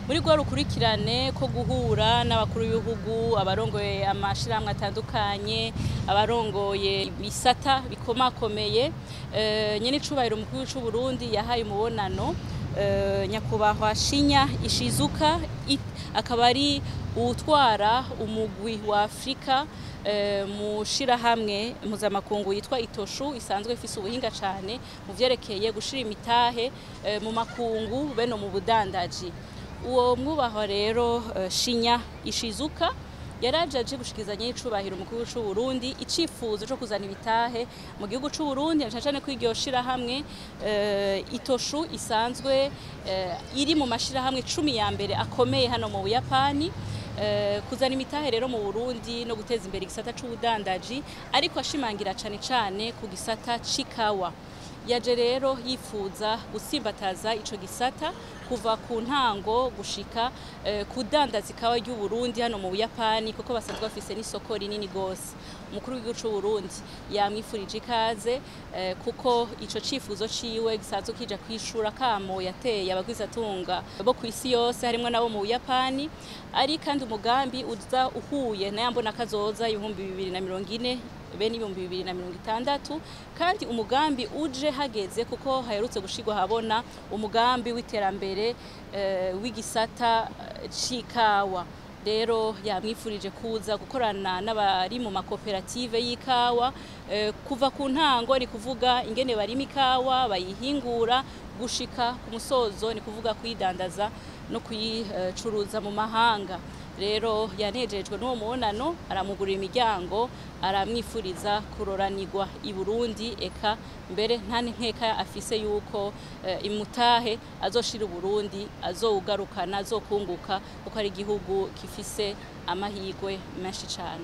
Muri rwa rukurikirane ko guhura n'abakuru b'ibihugu, abarongoye amashirahamwe atandukanye, abarongoye ibisata bikomakomeye, nyene icubahiro umukuru w'igihugu c'Uburundi yahaye umubonano nyakubahwa Shinya Ishizuka, akaba ari uwutwara umugwi wa Afrika mu shirahamwe mpuzamakungu yitwa Itoshu, isanzwe ifise ubuhinga cane mu vyerekeye gushira imitahe mu makungu beno mu budandaji. Uwo mwubahwa rero Shinya Ishizuka yaraje aje gushikizanya y'icubahiro umukuru w'igihugu c'Uburundi icifuzo co kuzana ibitahe mu gihugu c'Uburundi, na cane cane ko iryo shirahamwe Itoshu isanzwe iri mu mashirahamwe 10 ya mbere akomeye hano mu Buyapani. Kuzana imitahe rero mu Burundi no guteza imbere igisata c'ubudandaji, ariko ashimangira cane cane ku gisata c'ikawa. Yaje rero yifuza gusimbataza ico gisata kuva ku ntango gushika kudandaza ikawa ry'u Burundi hano mu Buyapani, kuko basanzwe bafise n'isoko rinini gose. Umukuru w'igihugu c'u Burundi yamwifurije ikaze, kuko ico cifuzo ciwe gisanzwe kija kwishura kamo yateye abagwizatunga bo kw'isi yose, harimwo nabo mu Buyapani. Ari kandi umugambi uza uhuye na yambona kazoza 2040 be n'2060, kandi umugambi uje hageze kuko haherutse gushirwa habona umugambi w'iterambere w'igisata c'ikawa. Rero yamwifurije kuza gukorana n'abari mu makoperative y'ikawa, kuva ku ntango, ni kuvuga ingene barima ikawa bayihingura, gushika ku musozo, ni kuvuga kuyidandaza no kuyicuruza mu mahanga. Rero yanejejwe n'uwo mubonano, aramugurira imiryango, aramwifuriza kuroranirwa i Burundi, eka mbere nta nkeka afise yuko imutahe azoshira Uburundi, azowugarukana, azokunguka, kuko ari igihugu gifise amahirwe menshi cane.